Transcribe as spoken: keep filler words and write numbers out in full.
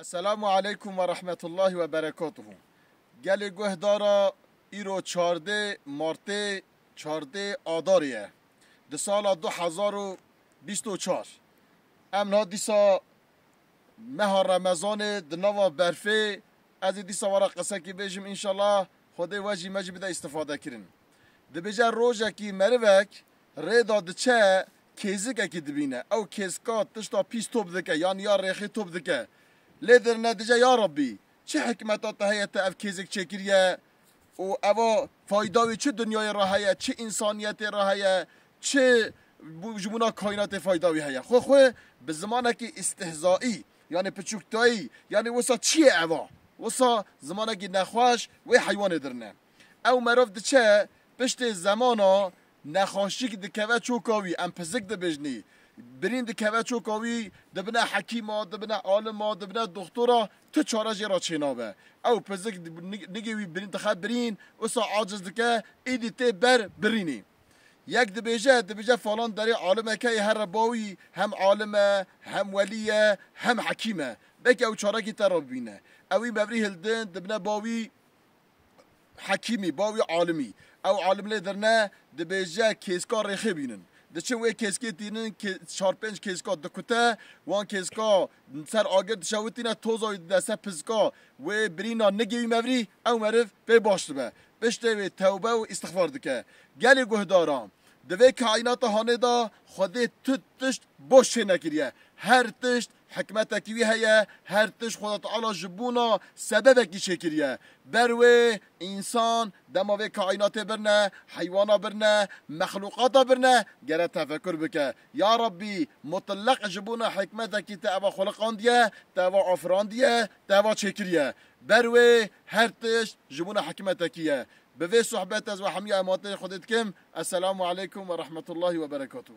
Esselamu aleykum ve rahmetullahi ve berekatuhu. Gelê guhdara, îro çardê Martê, çardê Adarê ye. Di sala du hezar û bîst û çar. Em niha dîsa meha Remezanê di nava berfê, ez ê dîsa wara qisekî bêjim înşallah. Xwedê we jî me jî bide îstifadekirin. Dibêje rojekî merivek rê de diçe kêzikekî dibîne. Ew kêzika tişta pîs top dike, yan ya rêxê top dike. Lê dirine dije, ya Rabbî, çi hikmeta te heye te ev kêzik çêkiriye? Û eva fayda wî çi dinyayê re heye, çi însaniyetê re heye, çi bu, ji bona kaînatê fayda wî heye? Xwe xwe bi zimanekî îstihzaî, yanî piçûktayî, yanî wisa çi ye eva? Wisa zimanekî nexweş wê heywanê dirine. Ew meriv diçe piştê zemana nexweşîk dikeve çoka wî, em pizik dibêjnî. Birîn dikeve çoka wî, dibine hekîma, dibine alima, dibine doxtora, tu çare jê re çênabe. Ew pizik di-, nig-, nigê wî birîn dixe birîn, wisa aciz dike, êdî tê ber birînê. Yek dibêje, dibêje falan derê alimeke ye, here ba wî hem alim e, hem welî ye, hem hekîm e. Belkî ew çarekî te re bibîne. Ew wî mevrî hildin, dibine ba wî hekîmî, ba wî alimî. Ew alim lê dirine, dibêje kêska rêxê bînin. Diçin wê kêskê tînin, kê-, çar pênc kêska dikute, wan kêska ser agir dişewitîne, toza wî dide ser pizika wê birîna nigê wî mevrî, ew meriv pê baş dibe. Piştê wê tewbe û îstixfar dike. Gelê guhdaran, di vê kaînata hanê de Xwedê tu tişt boş çênekiriye. Her tişt hikmetekî wî heye, her tişt Xweda Teala ji bona sebebekî çêkiriye. Ber wê însan dema vê kaînatê birine, heywana birine, mexlûqata birine, gere tefekur bike. Ya Rabbî, mutlaq ji bona hikmetekî te eva xuliqandiye, te eva afirandiye, te eva çêkiriye. Ber wê her tişt ji bona hikmetekî ye. Bi vê sohbet ez we hemiya emateyê Xwedê dikim. Esselamu aleykum ve rahmetullahi ve berekatuhu.